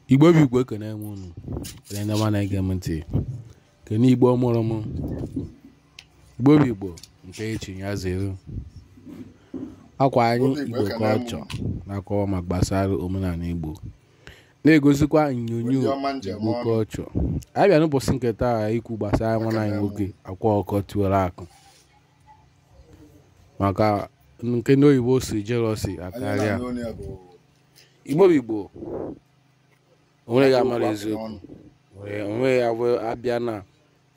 Igbo bụ Igbo, ekene m unu, kene ndị ọma na-ege m ntị, kene Igbo mụrụ m. Igbo bụ Igbo nke echi ya zere akwa anyị. Obi Igbo Igbo ekene m. kọlchọ na-akọwa ma gbasara omenala Igbo, na-egosikwa onyonyo Ndị ọma njem Igbo ọnụ. kọlchọ. Anyị bịa n'ụbọchị nke taa ikwu gbasara nwanne anyị Ekene m. nwoke Akwa Ọkụkọ Tiwara Akụ, maka nke ndị oyibo si jealousy Onye akarịa. na-anụ olu ya bụ Igbo bụ Igbo, onweghị ya bụ amara okwu akpụ eziokwu n'ọnụ. onwe ya bụ abịa na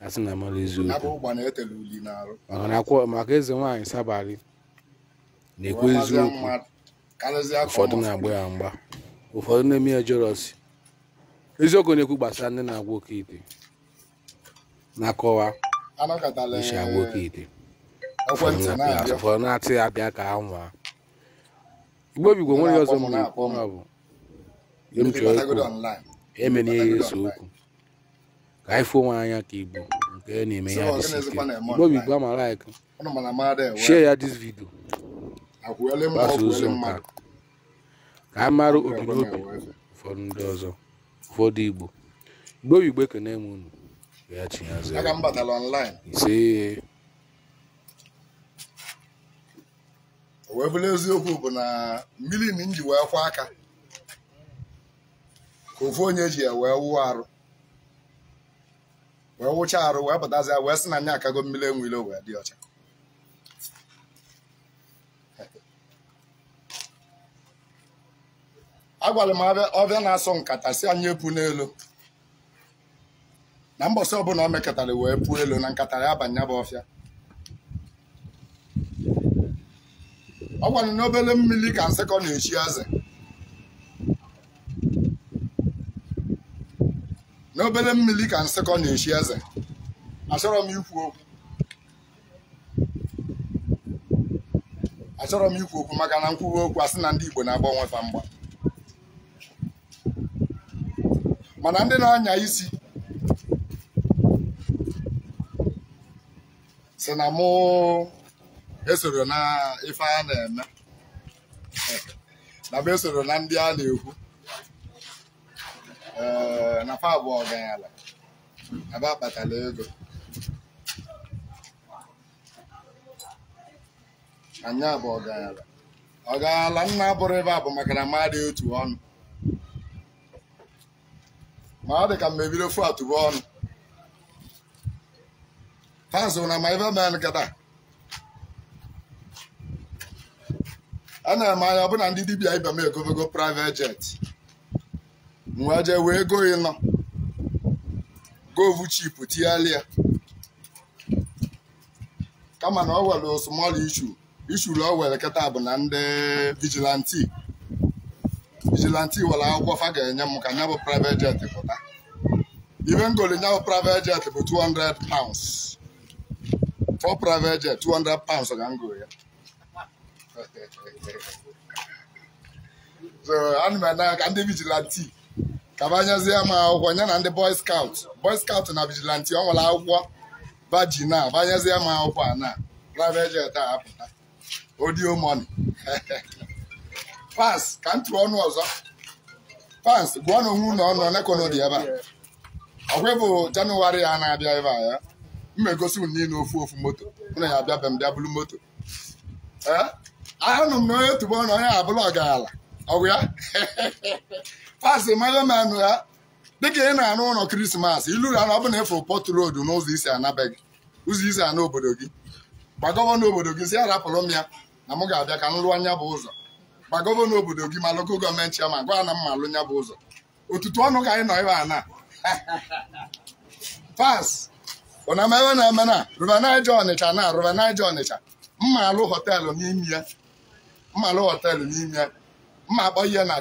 asị na amara Ya bụ eziokwu ụgba na-etele uli n'arụ. maka na maka eze nwaanyị Sabali na-ekwu Wee mazie eziokwu. mmadụ karịzịa ka ọ Ụfọdụ masịrị. na-agba ya mgba, ụfọdụ na-eme ya jealousy. Eziokwu na-ekwu gbasara ndị na-agwa oke ite, na-akọwa Anọkọtala isi agwa oke ite. Ụfọdụ ekwentị na-apịa asụ, na-abịa. ụfọdụ na-atị ya abịa ka ha nwaa. Igbo bụ Igbo, Ndị nwere ihe na-akpọ ọzọ m m na-akpọ na-ekwu m. na bụ ihe m Ndị chọrọ ikwu batagodo online. emena ihe Batagodo ese online. okwu ka anyị fụ onwe anya ka Igbo nke na-eme So ya ọ dịsi ike. gịnịzikwa na-eme Igbo bụ online? Igbo, ama like Ụnụ mana mmadụ ewe. share ya this video, Akwụele mmụọ gbasa ozi kwuele nke a mmadụ. ka a mara Ọkụ obi ekwe n'obi na-ewe efe. ụfọdụ ndị ọzọ, ụfọdụ Igbo. Igbo bụ Igbo, ekene m unu, ya chi ya Ya zere ka m batara online. ise. O wee bụrụ eziokwu bụ na mmiri na m ji wee kwa aka ka ofu onye ji ya wee wụọ arụ, wee wụcha arụ, wee pụtazịa wee sị na nya akago mmiri enwile wee dị ọcha. Agwara m ọbịa na-asọ nkata si anyị epu n'elu na mbọsị ọbụla o mekọtara wee puo elu na nkata ya abanye bụ ọfịa. Ọ gwara na obere mmiri ka nsịkọ na-echi eze, n'obere mmiri ka nsịkọ na-echi eze. Achọrọ m ikwu okwu, achọrọ m ikwu okwu maka na nkwuwa okwu asị na ndị Igbo na-agba onwe fa mgba, mana ndị na-anya isi si na mụ esoro na ife a na-eme, na m esoro na ndị a na-ekwu ee na fa bụ ọgaranya na ba kpatara ego. Anyị bụ ọgaranya, ọgaranya nna bụrụ ebe a bụ maka na mmadụ otu ọnụ, ma ọ dị ka mmebiri ofu atụbụ ọnụ fans na ma ife mee nkịta a na-eme anya ọbụna ndị dibịa ibe m egobego private jet, m wee jee wee go ịnọ govu chip tigharịa, kama na ọ were small issue issue o were kịta bụ na ndị vigilante were akwụkwọ fa ga-enye m ka nya bụ private jet pụta. Ibe ngoli nya bụ private jet bụ 200 pounds for private jet, 200 pounds ka ngo ya. So ana m ene ka ndị vigilante ka banyezie m akwụkwọ ya na ndị boy scout na vigilante ọ nwere akwụkwọ baji na banyezie m akwụkwọ a na private jet a apụta audio money. Fans ka m tụọ ọnụ ọzọ, fans gụọ na onwe unu ọnụ olekono dị ebe a. Ọkwa bụ Jenụwarị a na-abịa ebe a ya m egosi unu niile ofu ofu moto, unu ya abịa be m bịa bulu moto. Ee, ahụnụ m na onye tụbọ na onye abụla ọgaranya ọgwụ ya. Fans mara manụ ya dịka ị na-arụ ụlọ Krismas ilu na ọ bụ na ịfụ Port Road n'ụzọ isi anabeghị ụzọ isi ana obodo gị, gba gọvanọ obodo gị si arapụrụ m ya na m ga-abịa ka m lụọ anya bụ ụzọ. Gba gọvanọ obodo gị ma lokal gọọmenti ya ma gwa na m ma alụ nya bụ ụzọ. Otutu ọnụ ka anyị nọ ebe a na fans ụna m ebe na-eme na River Ọnịcha na River Niger Ọnịcha, mma alụ họteelụ n'ime ya, mma alụ họteelụ n'ime ya, mma akpọ ya na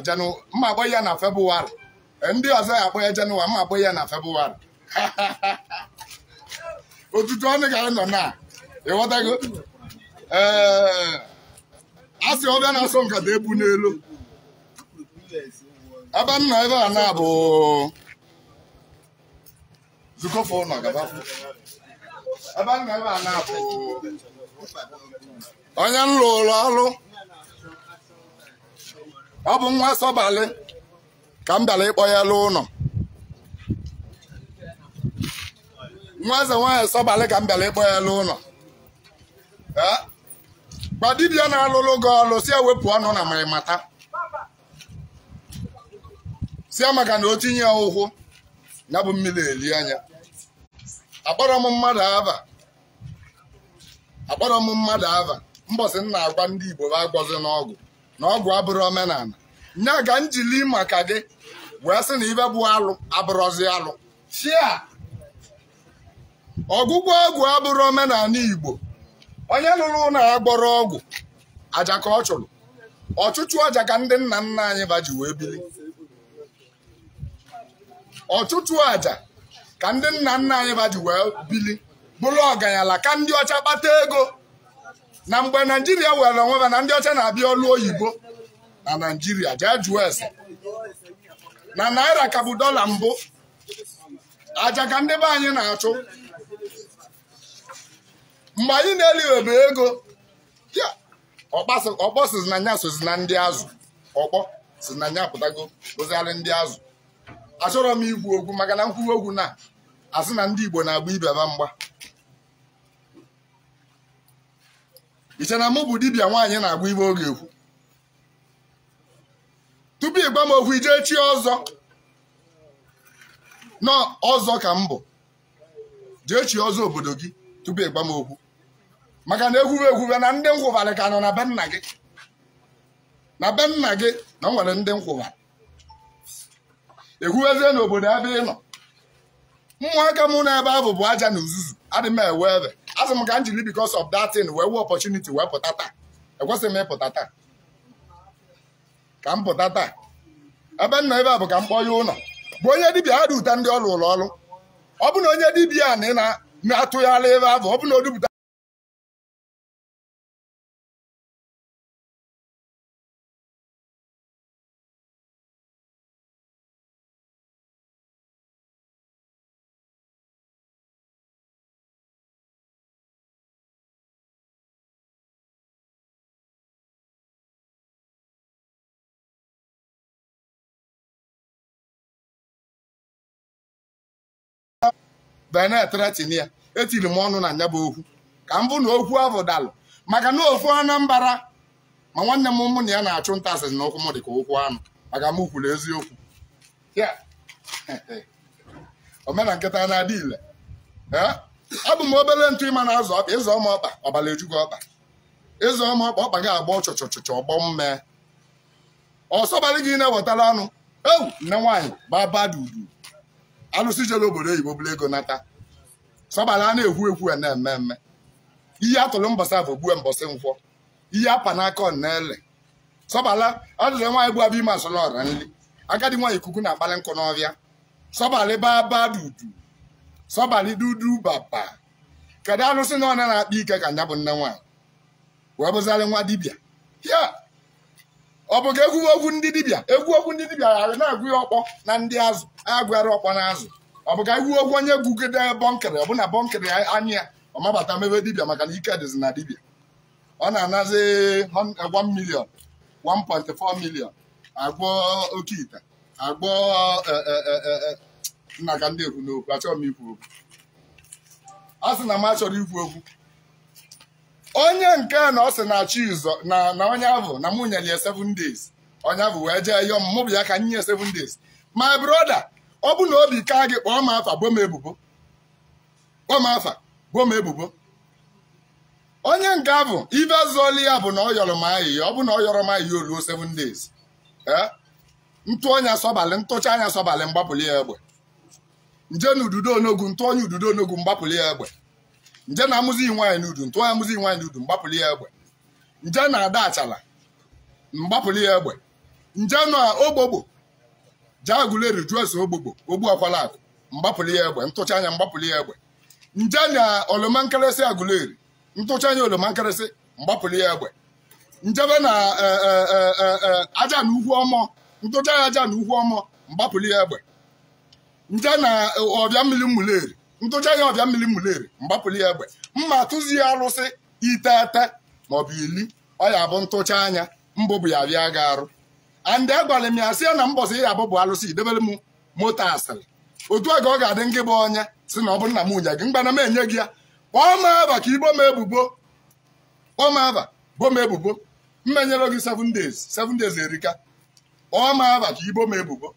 mma akpọ ya na Febụwarị, ndị ọzọ ya akpọ ya Jenụwarị, mma akpọ ya na Febụwarị. Otutu ọnụ ka anyị nọ na ịghọtago. Ee, a sị ọbịa na-asọ nkata ebu n'elu ebe nna ebe a na bụ zukọfọ ụlọ gaba ebe nna ebe a na bụ onye m lụrụ ọrụ. Ọ bụ nwa Sọbalị ka m bịara ịkpọ ya elu ụlọ. Nwa eze nwaanyị Sọbalị ka m bịara ịkpọ ya elu ụlọ. Gwa dibịa na-alụlụ gị ọlụ si ewepụ ọnụ na mata si maka na o tinye ya ụkwụ ya bụ mmiri eli anya. Akpọrọ m mmadụ ava, akpọrọ m mmadụ ava. Mbọsị m na-agwa ndị Igbo bụ agwọzi n'ọgwụ na ọgwụ abụrụ omenala. Nya ga njili maka gị wee sị na ibe bụ alụ abụrọzi alụ. Fia ọgwụgwọ ọgwụ abụrụ omenala Igbo. Onye lụrụ ụlọ agbọrọ ọgwụ aja ka ọ chụrụ. Ọchụchụ aja ka ndị nna nna anyị ba ji wee bili. Ọchụchụ aja ka ndị nna nna anyị ba ji wee bili bụrụ ọganyala ka ndị ọcha kpata ego. Na mgbe Naijiria were onwe ha na ndị ọcha na-abịa ọlụ oyibo na Naijiria jee jụọ ese na naira ka bụ dọla mbụ. Aja ka ndị be anyị na-achụ. Mgbe anyị na-eliwebe ego ọkpọ sizi na nya sozi na ndị azụ. Ọkpọ si na nya pụtago bụzigharị ndị azụ. Achọrọ m ikwu okwu maka na nkwuwe okwu na asị na ndị Igbo na-agba ibe ba mgba. Iche na mụ bụ dibịa nwaanyị na-agba ibe oge ekwu. Tupu ịgba m okwu ijee chi ọzọ nọ ọzọ ka m bụ. Jee chi ọzọ obodo gị tupu ịgba m okwu. Maka na ekwube ekwube na ndị nkwụbarị ka nọ na be nna gị. Na be nna gị na o nwere ndị nkwụbarị. Ekwubezie n'obodo ebe ị nọ. Ụmụaka m na ebe ahụ bụ aja na uzuzu. Adị m ewe ebe. Asị m ka m jiri because of that thing wee wee opportunity wee pụta taa. Ekwesịghị m ịpụta taa. Ka m pụta taa. Ebe nna ebe a bụ ka m kpọọ ya ụlọ. Bụ onye dibịa ha dị ụta ndị ọrụ ụlọ ọrụ. Ọ bụ na onye dibịa na ị na-atụgharị ebe ahụ, ọ bụ na o dupụta benet ya etiri m ọnụ na nya bụ okwu ka m bụ na okwu ahụ dalụ. Maka na ofu Anambra ma nwanne m mụ na ya na-achụ nta asịsị na ụkwụ m dị ka ụkwụ anụ maka m kwuru eziokwu. Omena nkịta na-adị ile. Abụ m obere ntụ ịma na-azụ ọkpa. Ịzụ ọma ọkpa ọbala ejugo ọkpa. Ịzụ ọma ọkpa ọkpa ga-agba ọchọchọchọchọ ọgbọ mme. Ọsọbalị gị na-ewetara anụ ewu nne nwaanyị baba dudu. Alụsị jere obodo oyibo bụrụ ego nata. Sọbalị a na-ekwu ekwu a na-eme eme. Ihe atụrụ mbọsị abụ gbue mbọsị nkwọ. Ihe apa n'aka ọ na-ele. Sọbalị ọdịrị nwaanyị bụ abịa ime asọrọ ọra nri. Agadi nwaanyị ikuku na-akpali nkụ n'ọbịa. Sọbalị baba dudu. Sọbalị dudu baba. Kedu alụsị na ọ na-akpa ike ka nya bụ nne nwaanyị wee bụzarị nwa dibịa. Ya ọ bụ ka egwu okwu ndị dibịa egwu okwu ndị dibịa ghara na-agụ ya ọkpọ na ndị azụ agụghara ọkpọ na azụ. Ọ bụ ka egwu okwu onye gwugide bọnkịrị ọ bụ na bọnkịrị anya ya ọ mabata mebe dibịa maka na ike dịzi na dibịa. Ọ na-anazi 1 million 1.4 million agwọ oke ite agwọ nna ka ndị ekwu n'okwu. Achọrọ m ikwu okwu. A sị na m achọrọ ikwu okwu. Onye nke na ọ sị na chi ụzọ na onye ahụ na mụ nyere ya 7 days. Onye ahụ wee jee yọọ m mụ bụ ya ka nye 7 days. My brother, ọ bụ na obi ka gị kpọọ m afa bo m ebubo. Kpọọ m afa bo m ebubo. Onye nke ahụ ibe zọli ya bụ na ọ yọrọ m ahịhịa. Ọ bụ na ọ yọrọ m ahịhịa oluo 7 days. Ntụ ọnya sọbalị ntụcha anya sọbalị mgbapụli ya egbe. Nje na ududo onogu ntụ onye ududo onogu mgbapụli ya egbe. Nje na amụzi nwaanyị n'udu ntụ onye amụzi nwaanyị n'udu mgbapụli ya egbe. Nje na ada achala mgbapụli ya egbe. Nje na ogbogbo jee jụọ ese ogbogbo ogbu akwala akụ mgbapụli ya egbe ntụcha anya mgbapụli ya egbe. Nje na oroma nkịrịsị agụleri ntụcha anya oroma nkịrịsị mgbapụli ya egbe. Njebe na aja na ugwu ọmọ ntụcha ya aja na ugwu ọmọ mgbapụli ya egbe. Nje na ọbịa mmiri mmuleri ntụcha ya ọbịa mmiri mmuleri mgbapụli ya egbe. Mma tụzi ya arụsị iteghete maọbụ ili ọ ya bụ ntụcha anya mbụ bụ ya bịa ga arụ. And agwara m ya sị ya na mbọsị ya abụ bụ alụsị idebere m moto asịrị. Otu a ka ọ ga-adị ngị bụ onye si na ọ bụrụ na m nwunye gị mgbana m enye gị ya. Kpọọ m aba ka ibo m ebubo. Kpọọ m aba bo m ebubo. Mmenyere gị 7 days. 7 days erika. Kpọọ m aba ka ibo m ebubo.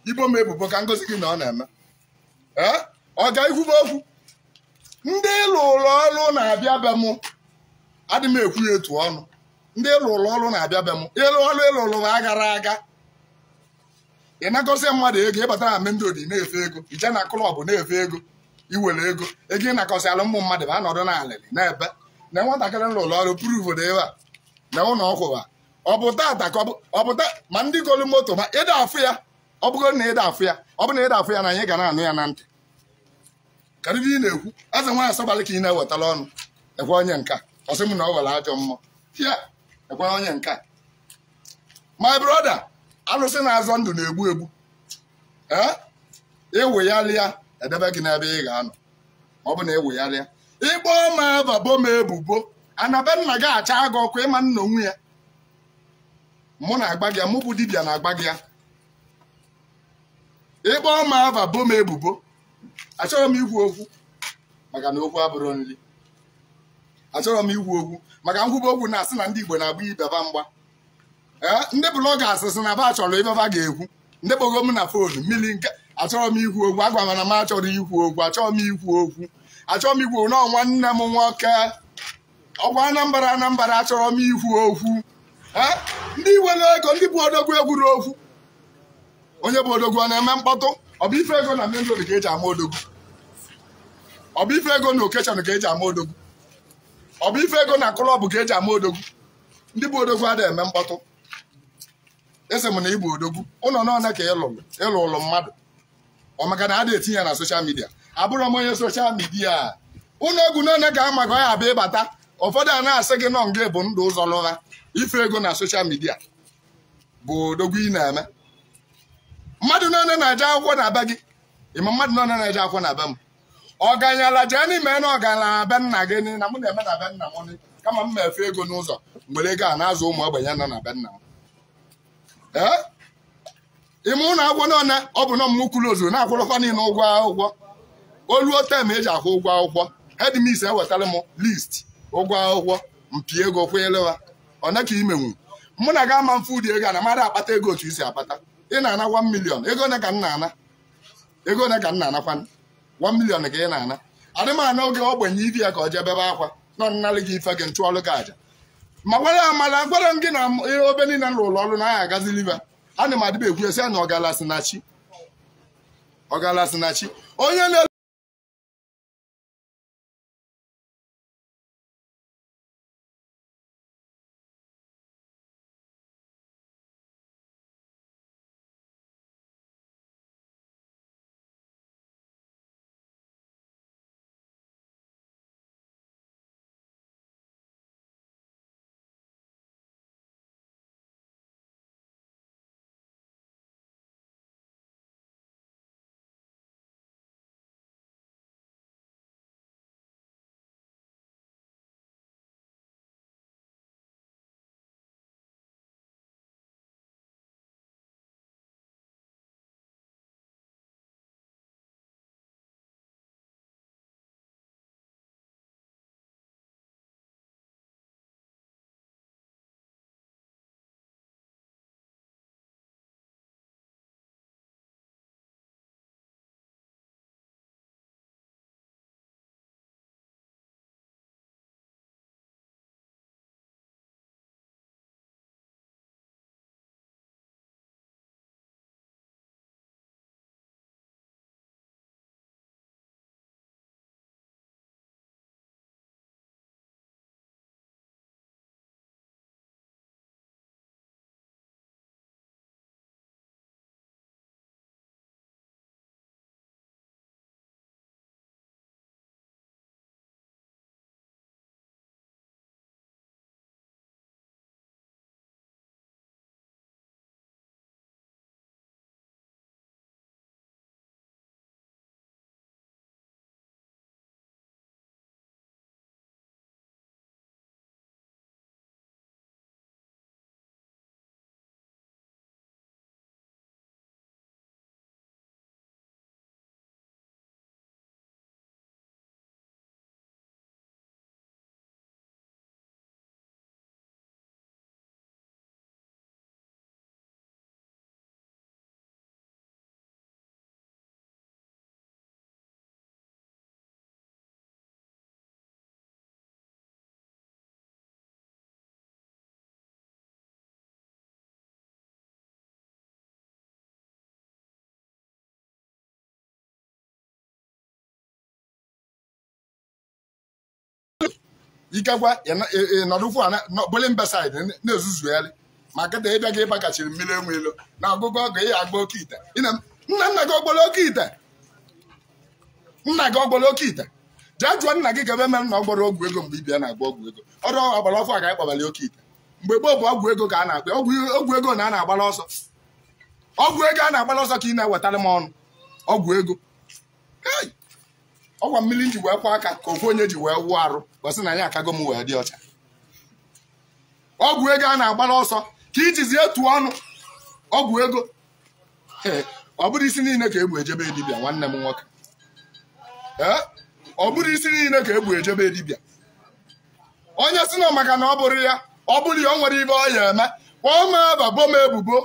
Ibo m ebubo ka ngosi gị na ọ na-eme. Ee? Ọ ga-ekwube okwu. Ndị lụrụ ọrụ na-abịa be m. Adị m ekwu ya etu ọnụ. Ndị lụrụ ọrụ na-abịa be m. Ịlụ ọrụ ịlụrụ agara aga. Ị nakọsị mmadụ ego ịbata na main road na-efe ego. Ije na klọb na-efe ego. Iwere ego. Ego ị nakọsị alụ ụmụ mmadụ bụ anọdụ n'alịlị na-ebe. Na nwatakịrị lụrụ ọrụ pruvu dị ebe a. Na ụlọ ọkwụwa. Ọ bụ tata ka ọ bụ ma ndị golu moto ma ịda afụ ya. Ọ bụgo na ịda afụ ya. Ọ bụ na ịda afụ ya na anyị ga na-anụ ya na ntị. Kedu ihe ị na-ekwu? Eze nwaanyị asọbalị ka ị na-ewetara ọnụ. Ekwe onye nka. Ọ sị m na ọ were ajọ mmụọ. Hịa, ekwe onye nka. My brother, alụsị na-azọ ndụ na-egbu egbu. Ee? Ewegharịa edebe gị n'ebe ị ga-anọ. Ọ bụ na ewegharịa. Ịkpọ m aba bo m ebubo. Anabe nna gị acha gị ọkụ ịma nna onwe ya. Mụ na-agba gị ya, mụ bụ dibịa na-agba gị ya. Ịkpọ m aba bo m ebubo. Achọrọ m ikwu okwu maka na okwu abụrụ nri. Achọrọ m ikwu okwu maka nkwube okwu na-asị na ndị Igbo na-agba ibeba mgba. Ee, ndị blọgas sị na ba chọrọ ibeba ga-ekwu. Ndị kpọgo m na foonu mmiri nke achọrọ m ikwu okwu agwa m na m achọrọ ikwu okwu achọrọ m ikwu okwu achọrọ m ikwu na nwanne m nwoke ọkwa Anambra Anambra achọrọ m ikwu okwu. Ee, ndị were ego ndị bụ odogwu ekwuru okwu. Onye bụ odogwu ọ na-eme mkpọtụ? Ọ bụ ife ego na main road ka eji ama odogwu. Ọ bụ ife ego na okechọn ka eji ama odogwu. Ọ bụ ife ego na klọb ka eji ama odogwu. Ndị bụ odogwu adịghị eme mkpọtụ. Ese m na ịbụ odogwu. Ụlọ n'ọna ka ịlụ ụlọ mmadụ. Ọ maka na a na-etinye ya na soshal midia. Abụrọ m onye soshal midia. Ụlọ egwu n'ọna ka ama ka ọ ya abịa ịbata. Ụfọdụ a na-asị gị nọ nga bụ ndụ ụzọ lụra. Ife ego na soshal midia bụ odogwu ị na-eme. Mmadụ n'ọnụ na-eje akwụkwọ na-aba gị. Ịma mmadụ n'ọnụ na-eje akwụkwọ na-aba m. Ọganyala jee n'ime na ọganyala na be nna gị na mụ na-eme na be nna m kama m mefe ego n'ụzọ nwere ego a na-azụ ụmụ ogbenye nọ na be nna m. Ee? Ime ụlọ akwụkwọ n'ọnụ ọ bụ nọ m kwuru ozu na-akwụrụkwa niile ụgwọ akwụkwọ. Oluo tem eji akwụ ụgwọ akwụkwọ. Hedmis ewetara m list ụgwọ akwụkwọ mpi ego kwụnyelewa. Ọ na ka imenwu. Mụ na gị ama mfe ụdị ego a na mmadụ akpata ego otu isi akpata. Ị na-ana 1 million. Ego ole ka m na-ana? Ego ole ka m na-anakwa? 1 million ka ị na-ana. Adị m ana oge ogbenye ibi ya ka ọ jee bebe akwa. Nọ nnalị gị ife gị nchụọlụ gị aja. Ma gwara amala gwara m gị na obe niile lụrụ ọrụ na ya agaziliba. Ana m adịba ekwu esi na ọgalasị na chi. Ọgalasị na chi. Onye na Ikekwa ịnọdụkwu bụli mbesaid na-ezuzugharị ma kịta ịbịa gị ịbakachiri mmiri enwe ilo na ọgụgụ ọgụ ị agba oke ite. Nna nna gị ọgbọrọ oke ite. Nna gị ọgbọrọ oke ite. Jee jụọ nna gị ka ebe mere na ọ gbọrọ ọgwụ ego mgbe ibia na-agba ọgwụ ego. Ọrụ ọgbara ọfụ a ga ịkpọbalị oke ite. Mgbe gboo bụ ọgwụ ego ka a na-akpa ọgwụ ego na a na-agbara ọsọ. Ọgwụ ego a na-agbara ọsọ ka ị na-ewetara m ọnụ. Ọgwụ ego. Ọgwa mmiri ji wee kwa aka ka ofu onye ji wee wụọ arụ gosi na ya akago m wee dị ọcha. Ọgwụ ego a na-agbara ọsọ ka ijizi etu ọnụ ọgwụ ego. Ọ bụrụ isi niile ka egbu ejebe dibịa nwanne m nwoke. Ọ bụrụ isi niile ka egbu ejebe dibịa. Onye si na maka na ọ bụrụ ya ọ bụrụ ya o nwere ibe ọ ya eme kpọọ m aba bo m ebubo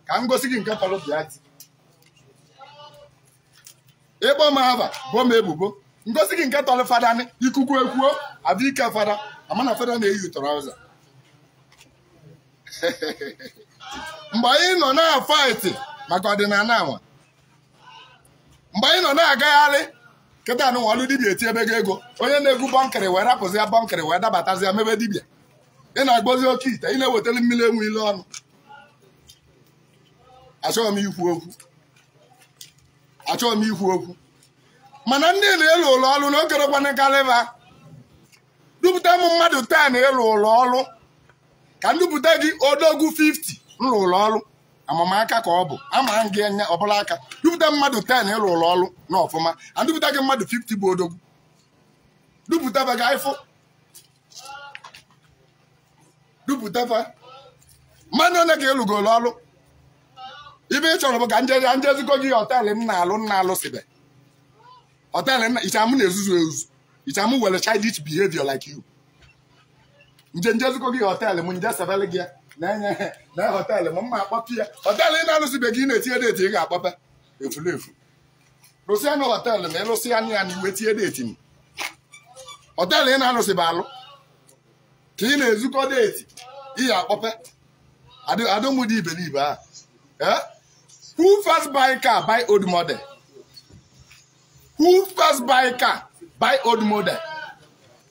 ka m gosi gị nke tọrọ bịa. Ịkpọ m aba bo m ebubo ngosi gị nke tọrọ fada ikuku ekwuo abịa ike fada ama na fada na-eyi trọza. Mgbe anyị nọ na-afaịtị maka ọdịnala anwa, mgbe anyị nọ na-agagharị kịta anụ ọlụ dibịa eti ebe gị ego onye na-egwu bọnkịrị wee rapụzi ya bọnkịrị wee dabatazi ya mebe dibịa. Ị na-agbozi oke ite ị na-ewetara mmiri enwe ile ọnụ. Achọghị m ikwu okwu. Achọghị m ikwu okwu. Mana ndị na-elu ụlọ ọrụ na okerekwana kalịba dupụta m mmadụ 10 ịlụ ụlọ ọrụ ka ndupụta gị odogwu 50 nlụ ụlọ ọrụ amamaka ka ọ bụ ama gị anya ọbụla aka dupụta mmadụ 10 ịlụ ụlọ ọrụ na ọfụma andupụta gị mmadụ 50 bụ odogwu dupụta gị ifụ dupụta fa mmadụ ole ka ịlụgoro ọrụ ibe ị chọrọ bụ ka njezikọ gị họteelụ m na-alụ nna alụsịbe họteelụ nna ichamụ na-ezuzu ezuzu ichamụ nwere childish behavior like you. Nje njezikọ gị họteelụ m nje sebele gị ya na-enye na họteelụ m mma akpọpe ya họteelụ ị na-alụsịbe gị na-etinye deeti ị ga-akpọpe efulefu rụsịa na họteelụ ma ịlụsịa ya na iwe tinye deeti m họteelụ ị na-alụsịbe alụ ka ị na-ezukọ deeti ị ga-akpọpe adụmụdị iberibe a. Who first buy car buy old model? Who first buy car buy old model?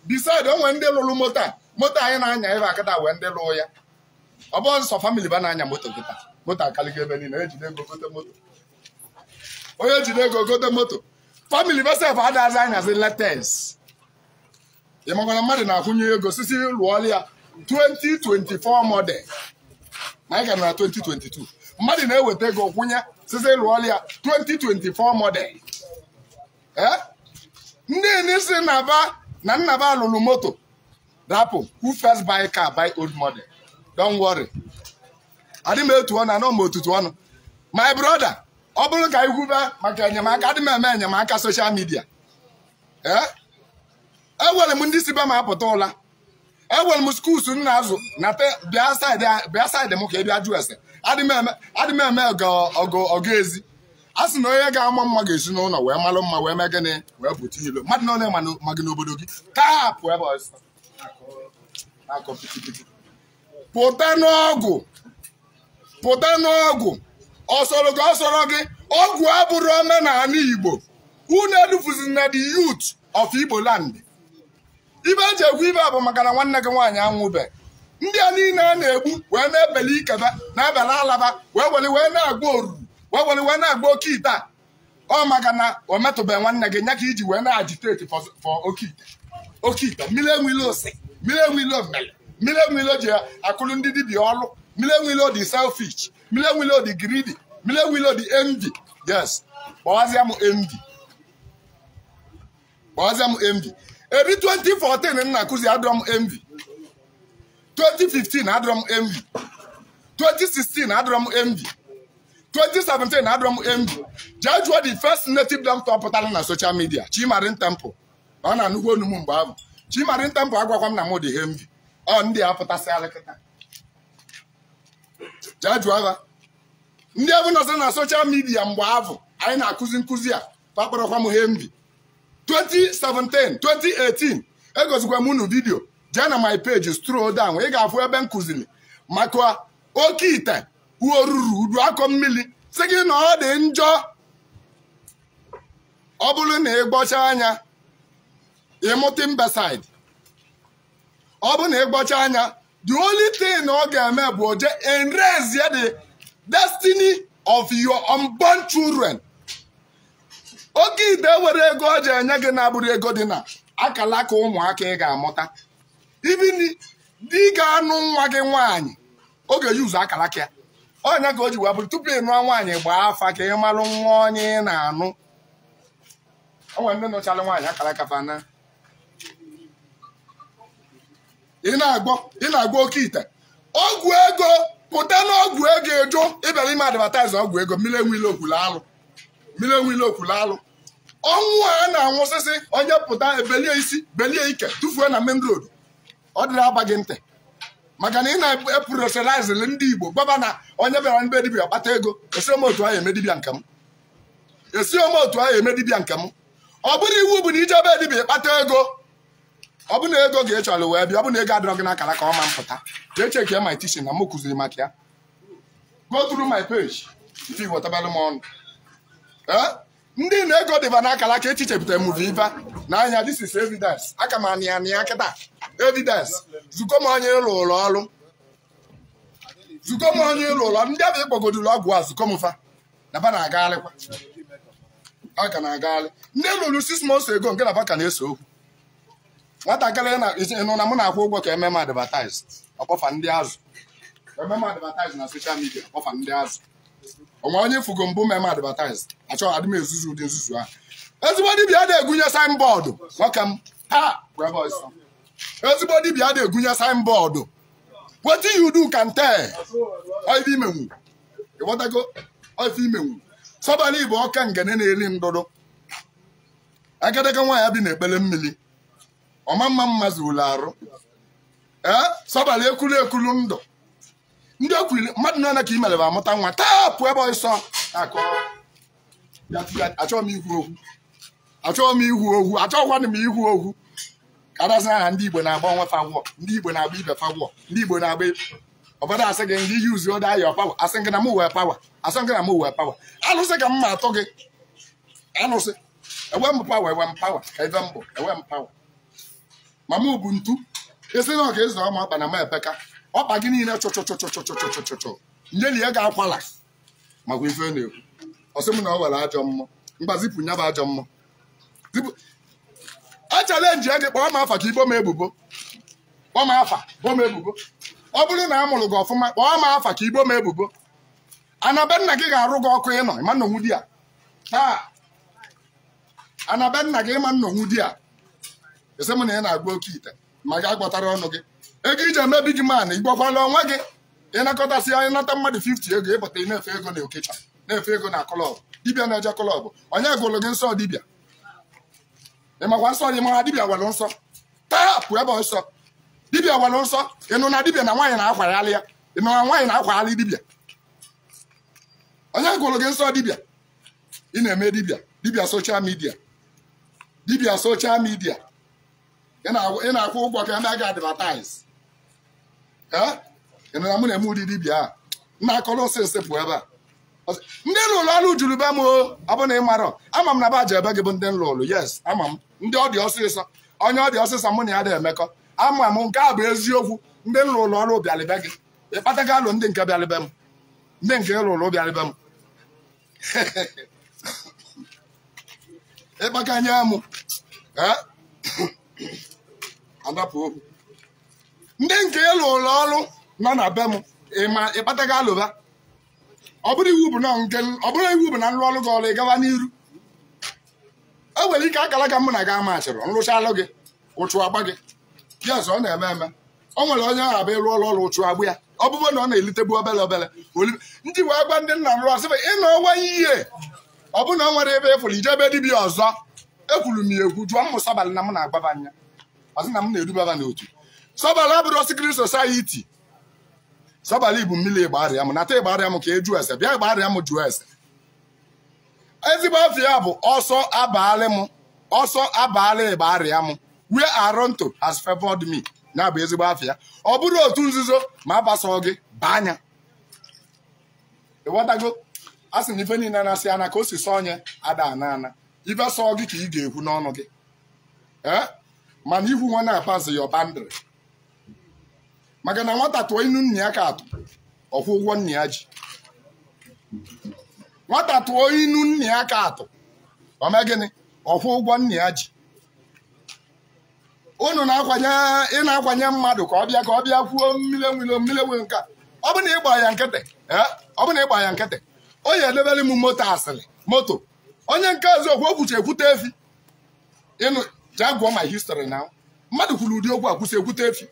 Beside onwe ndị lụrụ moto moto anyị na-anya ebe akịta wee ndị lụọ ya. Ọ bụ nsọ family ba na-anya moto kịta moto akaligo ebe niile ejide ego gote moto. Onye jide ego gote moto family ba sef adazi anyazi latest. Ị makwana mmadụ na-akwụnye ego sisi lụọla ya 2024 model ma anyị ka nọ na 2022. Mmadụ na-eweta ego kwụnye sisi lụọla ya 2024 model. Ndị n'isi na nnaba lụrụ moto rapụ who first buy car buy old model. Don't worry. Adị m etu ọnụ anọ m otutu ọnụ. My brother, ọ bụrụ ka ikwube maka enyemaka adị m eme enyemaka social media. Ewere m ndị si be m apụta ụla. Ewere m skuls m na-azụ na bịa saịdị m ka ị bịa jụ ese. Adị m eme ọgụ ezi. A sị na onye ga-ama mma ga-esi n'ụlọ wee malụ mma wee mee gịnị wee pụta ilo. Mmadụ na ole ma gị n'obodo gị tapụ ebe ọsọ. Pụta n'ọgwụ pụta n'ọgwụ ọsọrọ gị ọsọrọ gị ọgwụ abụrụ omenala Igbo. Unu edufuzina na the youth of Igbo land. Ibe eji ekwu ibe bụ maka na nwanne gị nwaanyị anwụbe. Ndị a niile a na-egbu wee na-ebele ikebe na-ebele alaba wee were wee na-agba oruru wee were wee na-agba oke ite a. Ọ maka na o metụbe nwanne gị nya ka iji wee na-agitate for oke ite. Oke ite mmiri enwile ose mmiri enwile mmele mmiri enwile ji akụrụ ndị dibịa ọlụ mmiri enwile dị selfish mmiri enwile dị greedy mmiri enwile dị envy. Yes, kpọwazịa m envy kpọwazịa m envy. Ebi 2014 nna akụzi adọrọ m envy. 2015 adọrọ m envy. 2016 adọrọ m envy. 2017 adọrọ m envy. Jee jụọ the first native doctor pụtara na social media, Chimarin Temple. Ọ na-anụkwu onu m mgbe ahụ. Chimarin Temple agwakwa m na m dị envy. Ọ ndị a pụtasịala kịta. Jee jụọ ha. Ndị ebụ nọsị na social media mgbe ahụ anyị na-akụzi nkụzi a pakpọrọkwa m envy. 2017, 2018 egozikwa m unu vidio jee na my page scroll down ị ga-afụ ebe m kụziri maka oke ite oruru udu akọ mmiri sị gị na ọ dị njọ. Ọ bụrụ na ị gbọcha anya ịmụta mbesaid Ọ bụ na ịgbọcha anya, the only thing ọ ga-eme bụ oje enreze the destiny of your unborn children. Oke ite were ego ọ ji enye gị na-abụrụ ego dị na akala aka ụmụaka ị ga-amụta. Even di ga-anụ nwa gị nwaanyị, ọ ga-eyuzu akala aka ya. Onye ka o ji wee bụrụ tupu ị nụọ nwaanyị gbaa afa ka ị malụ nwa onye ị na-anụ. O nwere ndị nụchala nwaanyị akara aka fana. Ị na-agba oke ite. Ọgwụ ego pụta n'ọgwụ ego ejo ịbịara ime advertise ọgwụ ego mmiri enwile okwulu alụ. Mmiri enwile okwulu alụ. Ọnwụ a na-anwụsịsị onye pụta ebelie isi belie ike tụfuo na main road. Ọ dịrị aba gị ntị. Maka na ị na-eprofessionalize ndị Igbo gbaba na onye bịara mbe dibịa kpata ego esi m otu ahụ eme dibịa nke m. Esi m otu ahụ eme dibịa nke m. Ọ bụrụ iwu bụ na ije ebe dibịa kpata ego, ọ bụ na ego ga-echọrọ wee bịa, ọ bụ na ego adịrọ gị n'akara ka ọ ma mpụta. Jee chekie my teaching na m kụziri maka ya. Go through my page ndị wetabara m ọnụ. Ndị na ego dịba n'akara ka echichepụtara m iva n'anya, this is evidence. Aka m anị anị ya kịta evidence. Zukọ m onye ịlụ ụlọ ọrụ. Zukọ m onye ịlụ ụlọ ndị abịa ịkpọgodulu ọgwụ a zukọ m fa na ba na-agagharịkwa. A ka na-agagharị. Ndị lụrụ 6 months ago nke na ba ka na-ese okwu. Nwatakịrị nụ na mụ na-akwụ ụgwọ ka eme m advertise ọkpọfa ndị azụ. Eme m advertise na social media ọkpọfa ndị azụ. Onwe onye fugo mbụ meme advertise achọghị adị m ezuzu ụdị nzuzu ahụ. Ezigbo dibịa na-egunye signboard nwoke m ha bụ ebe ọsọ. Ezigbo dibịa na-egunye signboard. Wetin you do can tell. Ife imenwu. Ịghọtago? Ife imenwu. Sọbalị bụ ọka ngene na-eri ndụdụ. Agadaga nwaanyị bi na-ekpele mmiri. Ọma mma mma zuru arụ. Sọbalị ekulu ekulu ndụ. Ndị okwuli mmadụ nọ na ka imere bụ amụta nwa tapụ ebe ọsọ akọ. Achọghị m ikwu okwu. Achọghị m ikwu okwu. Achọghịkwanụ m ikwu okwu. Ka adasị aha ndị Igbo na-agba onwe fagwọ. Ndị Igbo na-agba ibe fagwọ. Ndị Igbo na-agba ọbọdọ asị gị ndị yuzu oda ayọ pawa. Asị gị na mụ wee pawa. Asị gị na mụ wee pawa. Alụsị ka m ma atụ gị. Alụsị. Ewe m pawa, ewe m pawa. Ka ibe m bụ, ewe m pawa. Ma mụ bụ ntu. Esi na ọka ịzụ ọma ọkpa na m epeka. Ọkpa gị niile chọchọchọchọchọchọchọ. Nyelie ga-akwala. Makwa ife na-ekwu. Ọsị m na ọ were ajọ mmụọ. Mgba zipụ nya bụ ajọ mmụọ. Zipụ. A chalenji gị kpọọ m afa ka ibo m ebubo. Kpọọ m afa, bo m ebubo. Ọ bụrụ na a mụrụ gị ọfụma, kpọọ m afa ka ibo m ebubo. Anabe nna gị ga-arụ gị ọkụ ịnọ, ịma nnọnwụ di a. Taa. Anabe nna gị ịma nnọnwụ di a. Ese m na ị na-agba oke ite, ma gị agwọtara ọnụ gị. Ego iji eme big man, ịgbakwala onwe gị. Ịnakọtasị ya, ịnata mmadụ 50 ego, ịpụta ị na-efe ego na okecha, na-efe ego na klọb. Dibịa na-eje klọb. Onye gụrụ gị nsọ dibịa? Ị makwa nsọ dị mara dibịa nwere nsọ. Tapụ ebe nsọ. Dibịa nwere nsọ. Ị nụ na dibịa na nwaanyị na-akwagharị ya. Ị nụ na nwaanyị na-akwagharị dibịa. Onye gụrụ gị nsọ dibịa? Ị na-eme dibịa. Dibịa social media. Dibịa social media. Ị na-akwụ ụgwọ ka eme gị advertise. Ị nụ na mụ na-eme ụdị dibịa a. Na-akọrọ osisi pụ ebe a. Ndị lụrụ ọrụ juru be m o, ọ bụ na ị marọ. Ama m na baja ebe gị bụ ndị nlụrụ. Yes, ama m. Ndị ọ dị ọsịsọ. Onye ọ dị ọsịsọ mụ na ya dị emekọ. Ama m nke a bụ eziokwu. Ndị nlụrụ ọrụ bịalịbe gị. Ịkpatago alụ ndị nke bịalịbe m. Ndị nke lụrụ bịalịbe m. Ịkpakanye m. Adapụ okwu. Ndị nke lụrụ ọrụ nọ na be m. Ịkpatago alụba. Ọ bụrụ iwu bụ na nrụ ọrụ gị ọrụ ị gawa n'iru. E nwere ike akara ka mụ na gị amachịrị nrụchalụ gị ụchụ agba gị. Yes, ọ na-eme eme. O nwere onye ahụ abịa ịrụ ọrụ ọrụ ụchụ agbụ ya. Ọ bụrụ na ọ na-elitebu obele obele. Ndị wee gwa ndị nna nrụ asị ịnọ ọnwa ihe. Ọ bụ na ọ nwere ebe ịfụrụ ije ebe dibịa ọzọ. Ekwuru m ya ekwu jụọ m Sọbalị na m na-agbaba anya. Ọ sị na m na-edubaba n'otu. Sọbalị abụrụ secret society. Sọbalị bụ mmiri ịgbarịa m nata ịgbarịa m ka e jụọ ese bịa ịgbarịa m jụọ ese. Ezigbo afọ ya bụ ọsọ abalị m ọsọ abalị ịgbarịa m where Aronto has favored me na bụ ezigbo afọ ya. Ọ bụrụ otu nzuzo ma agbasọ gị baa anya. Ịghọtago? A sị na ife niile na-asị ana ka o si sọ onye ada ana ana. Ife sọ gị ka ị ga-ekwu n'ọnụ gị. Mana ihu nwa na-apasị your boundary. Maka na nwata tụọ inu nna ya ka atụ, ọkwụ ụgwọ nna ya ji. Nwata tụọ inu nna ya ka atụ, o mee gịnị? Ọkwụ ụgwọ nna ya ji. Unu na-akwanye, ị na-akwanye mmadụ ka ọ bịa kwuo mmiri enwilo mmiri enwe nke a. Ọ bụ na ịgba ya nkịtị, ọ bụ na ịgba ya nkịtị, o ya edebere m moto asịrị moto. Onye nke ọzọ okwu okwuchi ekwute efi. Ịnụ jee gụọ my history now. Mmadụ kwuru ụdị okwu akwụsị ekwute efi.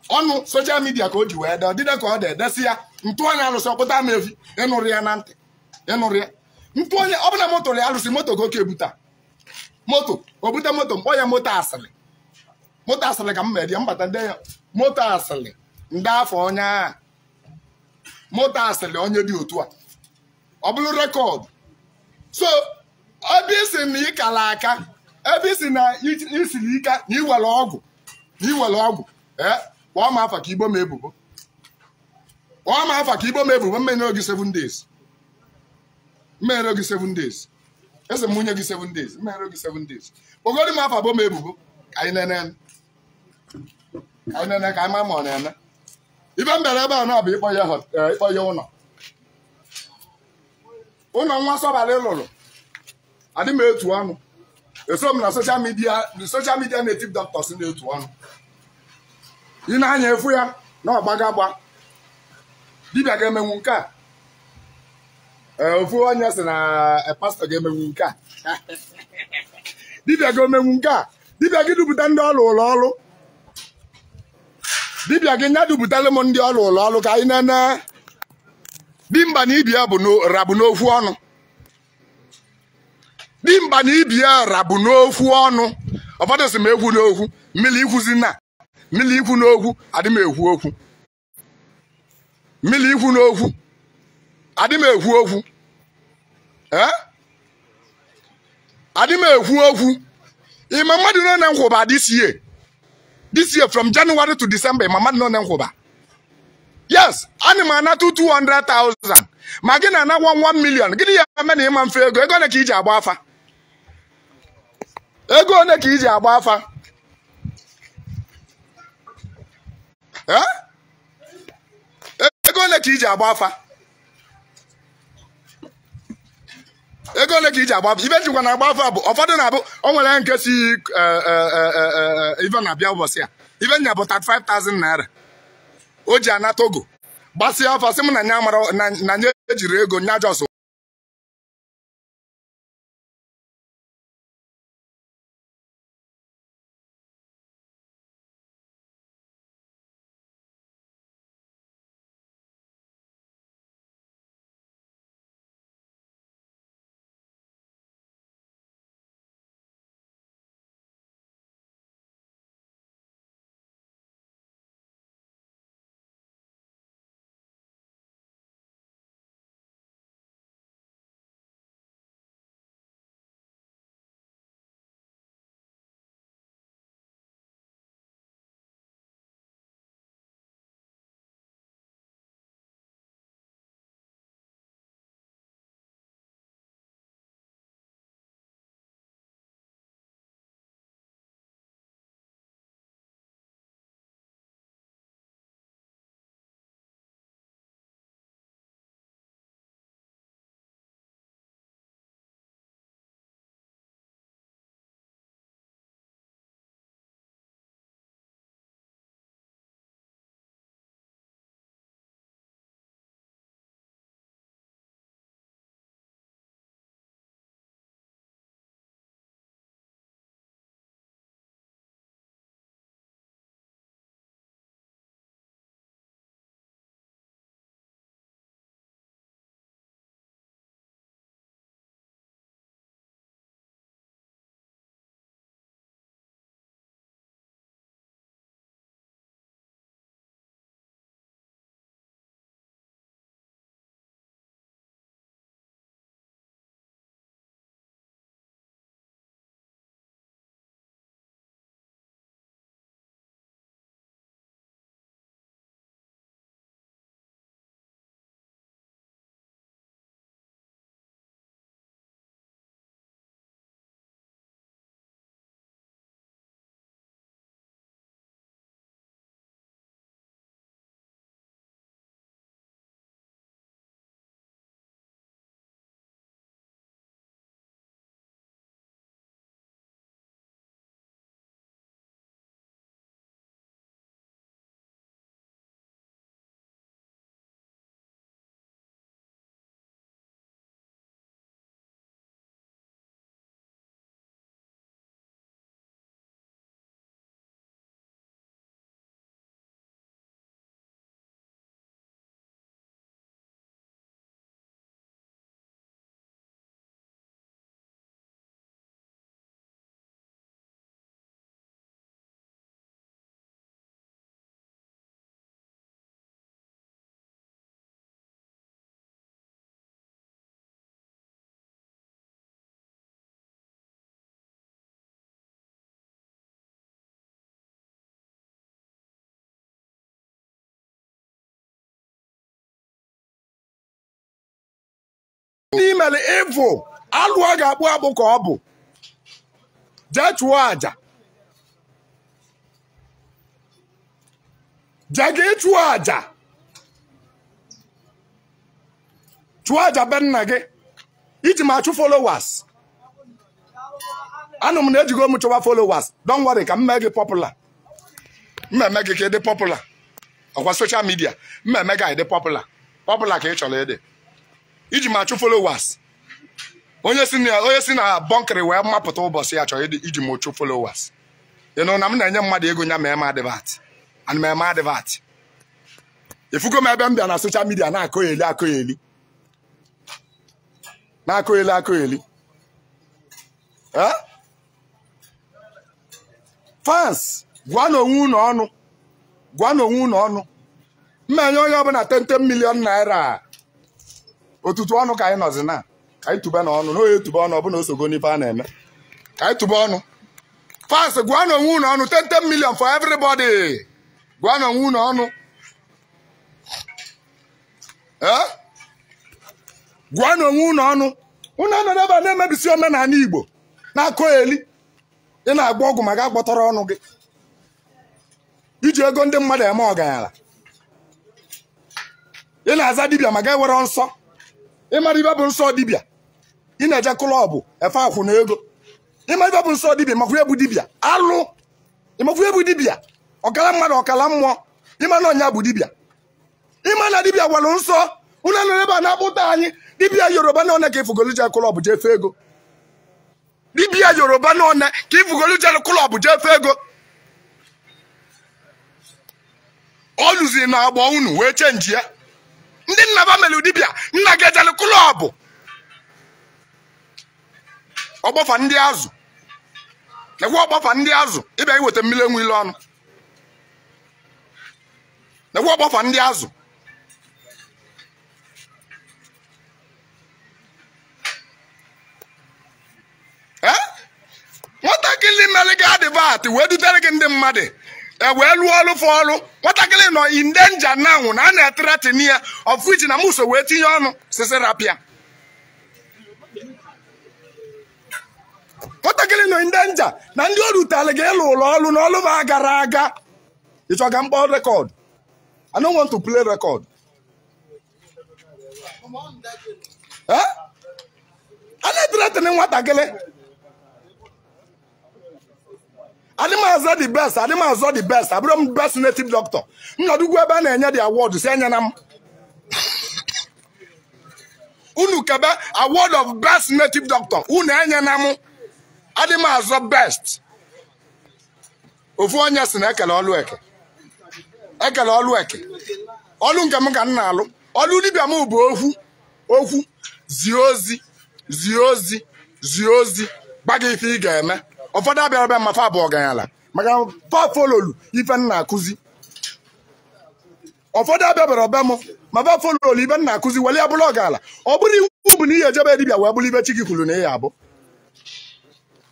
Ọnụ social media ka o ji wee dee, ọdịde ka ọ dị edesi ya ntụ onye alụsị ọkpụta m efi. Ịnụrụ ya na ntị, ịnụrụ ya ntụ onye ọ bụla moto ya alụsị moto ka oke ebuta moto, o bute moto mkpọ ya moto asịrị. Moto asịrị ka m mere ya mbata ndị ya moto asịrị ndị afọ onye a moto asịrị onye dị otu a ọ bụrụ rekọd. So ebe isi na ịkala aka, ebe isi na isiri ike na iwere ọgwụ, na iwere ọgwụ, kpọọ m afa ka igbo m ebubo, kpọọ m afa ka igbo m ebubo. Mmere gị 7 days, mmere gị 7 days, ese m nwunye gị 7 days, mmere gị 7 days. Kpọgodi m afa bụ m ebubo ka anyị nene, ka anyị nene, ka anyị ma ma ọ na-eme. Ibe m bịara ebe a na ọ bụ ịkpọ ya ụlọ ụlọ nwa sọbalị lụrụ. Adị m etu ọnụ, eso m na social media, social media native doctors na-etu ọnụ. Ị na-anya efu ya na ọgbaga gba dibịa ga-emenwu nke a. Ofu onye sị na pastọ ga-emenwu nke a, dibịa ga-emenwu nke a. Dibịa gị dupụta ndị ọrụ ụlọ ọrụ, dibịa gị nya dupụtara m ndị ọrụ ụlọ ọrụ ka anyị nene. Dimkpa na ibi ya bụ rabụ n'okwu ọnụ. Dimkpa na ibi ya rabụ n'okwu ọnụ. Ụfọdụ sị m ekwu n'okwu, mmiri ikwuzi na mmiri ikwu n'okwu, adị m ekwu okwu. Mmiri ikwu n'okwu, adị m ekwu okwu. Adị m ekwu okwu. Ịma mmadụ nọ na nkwụba this year. This year from January to December, ịma mmadụ nọ na nkwụba. Yes, ana m anata 200,000. Ma gị na-ana 1 million. Gịnị ya eme na ịma mfe ego? Ego ole ka iji agba afa? Ego ole ka iji agba afa? Ego ole ka iji agba afa? Ego ole ka iji agba afa? Ibe njikwa na-agba afa bụ ụfọdụ na-abụ o nwere nke si ife na-abịa ụbọchị a. Ife nya bụ 35,000 naira. O ji ana Togo gbasịa afa sị m na nya mara na nya ejiri ego nya jos N'imele evil alụ a ga-akpụ akpụ ka ọ bụ. Jee chụọ aja. Jee gị chụọ aja. Chụọ aja be nna gị. Iji ma achụ followers. Anụ m na-ejigo m chụwa followers. Don't worry, ka m mee gị popular. Mmemme gị ka ị dị popular. Ọkwa social media. Mmemme gị dị popular. Popular ka ị chọrọ ịdị. Iji ma achụ followers. Onye si na bọnkịrị wee mapụta ụbọchị ya chọrọ iji m chụ followers. You know na m na-enye mmadụ ego nya ma eme advert. Ana m eme advert. Ifugo m ebe m bịa na social media na-akọ eli akọ eli. Na-akọ eli akọ eli. Eh? Fans, gwa na onwe unu ọnụ. Gwa na onwe unu ọnụ. Mmenye onye ọbụla 10 million naira. Otutu ọnụ ka anyị nọzi na. Ka anyị tube n'ọnụ. Na onye tube ọnụ ọbụna osogo n'ife a na-eme. Ka anyị tube ọnụ. Fans, gwa na onwe unu ọnụ. 10 million for everybody. Gwa na onwe unu ọnụ. Eh? Gwa na onwe unu ọnụ. Unu anọrọ ebe a na-emebisi omenala Igbo. Na-akọ eli. Ị na-agba ọgwụ ma ga-agbọtọrọ ọnụ gị. Iji ego ndị mmadụ eme ọgaranya. Ị na-aza dibịa ma ga-ewere nsọ. Ịmara ibe bụ nsọ dibịa. Ị na-eje klọbụ efe akwụ na ego. Ịmara ibe bụ nsọ dibịa makwa ebu dibịa. Alụ. Ịmakwa ebu dibịa. Ọkala mmadụ ọkala mmụọ. Ịma na ọnya bụ dibịa. Ịma na dibịa gwara nsọ. Unu anọrọ ebe a na-akpụta anyị. Dibịa Yoruba na one ka ifugolu je klọbụ jee fe ego. Dibịa Yoruba na one ka ifugolu je klọbụ jee fe ego. Ọ lụziri na agba unu wee chenji ya. Ndị nna ba mere dibịa nna gị ejelu klọbụ. Ọgbọfa ndị azụ. Nekwa ọgbọfa ndị azụ ịbịa iweta mmiri enwe ile ọnụ. Nekwa ọgbọfa ndị azụ. Eh? Nwatakịrị mere gị advert wee dutere gị ndị mmadụ. E wee lụọ ọlụ fọ ọlụ. Nwatakịrị nọ in danger now na a na-etretin ya of which na muso wee tinye ọnụ sisi rapịa. Nwatakịrị nọ in danger na ndị ọrụ tara gị ịlụ ụlọ ọlụ na ọlụ ba gara aga. Ị chọrọ ka m kpọọ record? I don't want to play record. Eh? A na-etretin nwatakịrị. Adị m azọ the best, adị m azọ the best, abụrụ m best native doctor. M nọdụgwu ebe a na-enye the award si anya na m. Unu kebe award of best native doctor, unu enye na m. Adị m azọ best. Ofu onye si na ekele ọlụ eke. Ekele ọlụ eke. Ọlụ nke m ka m na-alụ. Ọlụ dibịa m bụ okwu. Okwu. Zie ozi. Zie ozi. Zie ozi. Gba gị ife ị ga-eme. Ụfọdụ abịara bịa ma fa bụ ọganyala maka fa fololu ife nna akụzi. Ụfọdụ abịa bịara m ma fa fololu ife nna akụzi were ya bụrụ ọgala. Ọ bụrụ iwu bụ na ị ga-ejebe dibịa wee bụrụ ibe chi gị kwuru na ị ya abụ.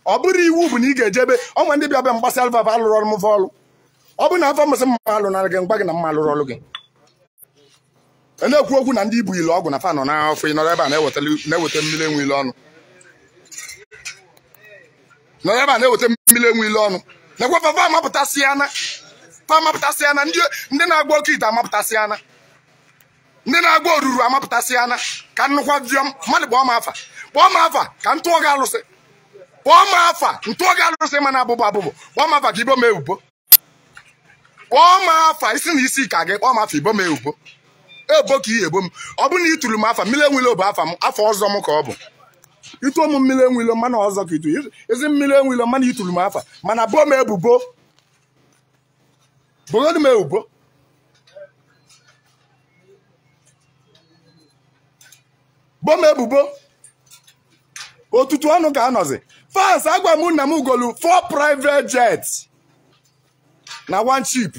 Ọ bụrụ iwu bụ na ị ga-ejebe ọnwa ndị bịa bịa mgbasị alfa fa alụrụ ọrụ m fa ọlụ. Ọ bụ na afọ mmasị mma alụ nara gị mgba gị na mma alụrụ ọrụ gị. A na-ekwu okwu na ndị ibu ile ọgwụ na fa nọ n'afọ ị nọrọ ebe a na-eweta mmiri enwe ile ọnụ. Nọrọ ebe a na-eweta mmiri enwe ile ọnụ. Nekwa fa amapụtasị ana. Fa amapụtasị ana. Ndị na-agba oke ite amapụtasị ana. Ndị na-agba oruru amapụtasị ana. Ka nnukwu diọm mmadụ kpọọ m afa. Kpọọ m afa ka m tụọ gị alụsị. Kpọọ m afa ntụọ gị alụsị mana abụbụ abụbụ. Kpọọ m afa ka ibo m ebubo. Kpọọ m afa isi na isi ka gị kpọọ m afa ibo m ebubo. Ebo ka ihe ebo m. Ọ bụrụ na ị tụrụ m afa mmiri enwe ile bụ afa m afa ọzọ m ka ọ bụ. Ituo m mmiri enwe ilo mana ọzọ ka itu ezi mmiri enwe ilo mana ituru m afa mana bo m ebubo. Bogodu m ebubo. Bo m ebubo. Otutu ọnụ ka anọzi. Fans agwa m nna m ugolu 4 private jets na 1 chip.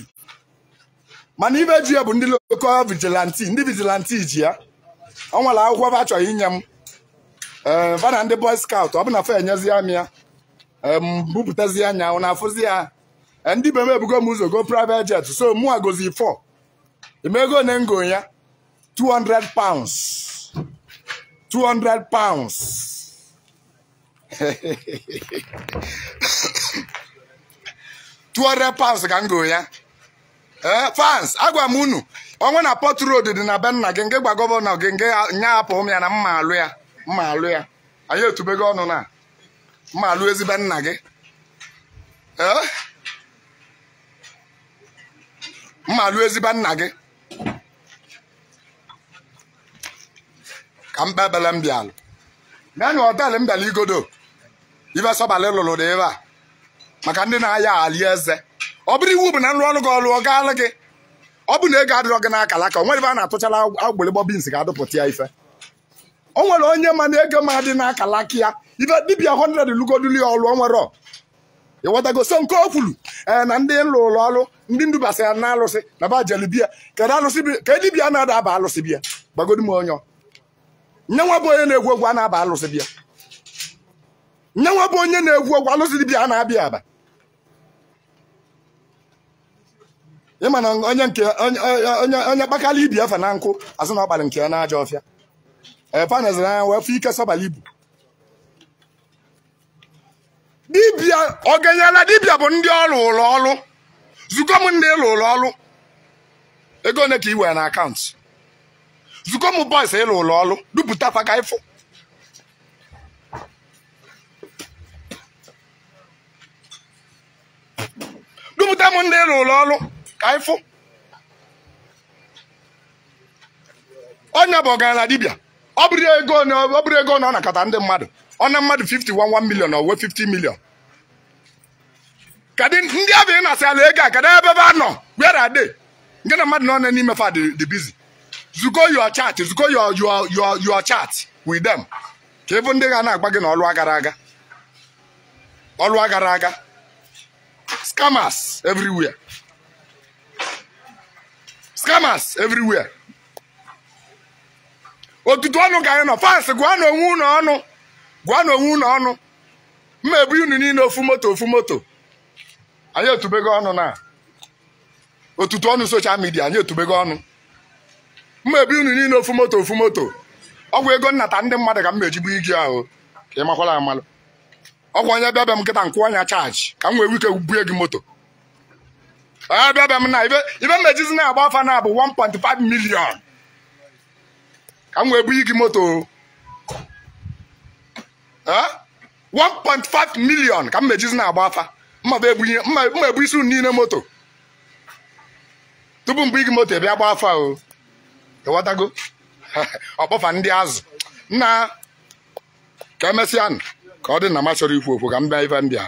Mana ibe ji ya bụ ndị local vigilante, ndị vigilante ji ya. Ọ nwere akwụkwọ ba chọrọ inye m. Fa na ndị boy scout ọ bụ na fa enyezi ya mịa. Bupụtazi anya ọ na-afụzi ya. Ndị be m ebugo m ụzọ go private jet so mụ agozi 4. Imego na ngo ya £200. 200 pounds. 200 pounds ka m go ya. Fans, agwa m unu onwe na Port Road dị na be nna gị nke gwa gọvanọ gị nke nya hapụ m ya na mma alụ ya, mma alụ ya. Anyị etubego ọnụ na mma alụ ezigbo nna gị. Mma alụ ezigbo nna gị. Ka m kpebele m bịalụ. Naanị họteelụ m bịara igodo. Ife sọbalị lụrụ dị ebe a. Maka ndị na-aya ali eze. Ọ bụrụ iwu bụ na nrụ ọrụ gị ọlụ ọ gaala gị. Ọ bụ na ego adịrọ gị n'akala aka, o nwere ebe a na-atụchala agbịrịgbọ bins ga-adụpụta ya ife. O nwere onye ma na ego ma dị n'akala aka ya. Ife dibịa 100 lugoduli ya ọlụ o nwere. Ịghọtago so nke o kwuru na ndị nlụ ụlọ ọrụ ndị ndubasị ya na alụsị na ba jelu bịa. Kedu alụsị ka dibịa na-ada aba alụsị bịa? Gbagodu m onye. Nye nwa bụ onye na-egwu egwu a na-aba alụsị bịa. Nye nwa bụ onye na-egwu egwu alụsị dibịa a na-abịa aba. Ịma na onye nke onye kpakala ibi efe na nkụ asị na ọ kpara nke ya n'ajọ ọfịa. Faneziri anya wee fụ ike sọbala ibu. Dibịa ọganyala dibịa bụ ndị ọrụ ụlọ ọrụ. Zukọ m ndị ịlụ ụlọ ọrụ. Ego ole ka i were na akaụntụ? Zukọ m boys ịlụ ụlọ ọrụ dupụta fa ka ịfụ. Dupụta m ndị ịlụ ụlọ ọrụ ka ịfụ. Onye bụ ọgaranya dibịa. Ọ bụrụ ego na ọ nakọta ndị mmadụ. Ọ na mmadụ 51 million or 50 million. Kedu ndị abịa na-asị ala ego a kedu ebe ebe a nọ? Where are they? Nke na mmadụ nọ n'ime fa dị busy. Zukọ your chat, zukọ your chat with them. Ka ịbụ ndị ga na-agba gị na ọlụ agara aga. Ọlụ agara aga. Scammers everywhere. Scammers everywhere. Otutu ọnụ ka anyị nọ. Fans gwa na onwe unu ọnụ. Gwa na onwe unu ọnụ. Mma ebu unu niile ofu moto ofu moto. Anyị etubego ọnụ na otutu ọnụ social media anyị etubego ọnụ. Mma ebu unu niile ofu moto ofu moto. Ọgwụ ego nnata ndị mmadụ ka m mejigbu igi ahụ ka ị makwala amalụ. Ọgwụ onye bịa bịa m nkịta nkwụ anya chaji ka m wee wike bue gị moto. Bịa bịa m na ibe mmejizi na-agba afa na bụ 1.5 million ka m wee buye gị moto. 1.5 million ka m mejizi na-agba afa. Mma ebu isi unu niile moto. Tupu m buye gị moto bịa gba afa o. Ịghọtago? Ọkpọfa ndị azụ. Nna ka emesịa ka ọ dị na m achọrọ ikwu okwu ka m bịa ife ndị a.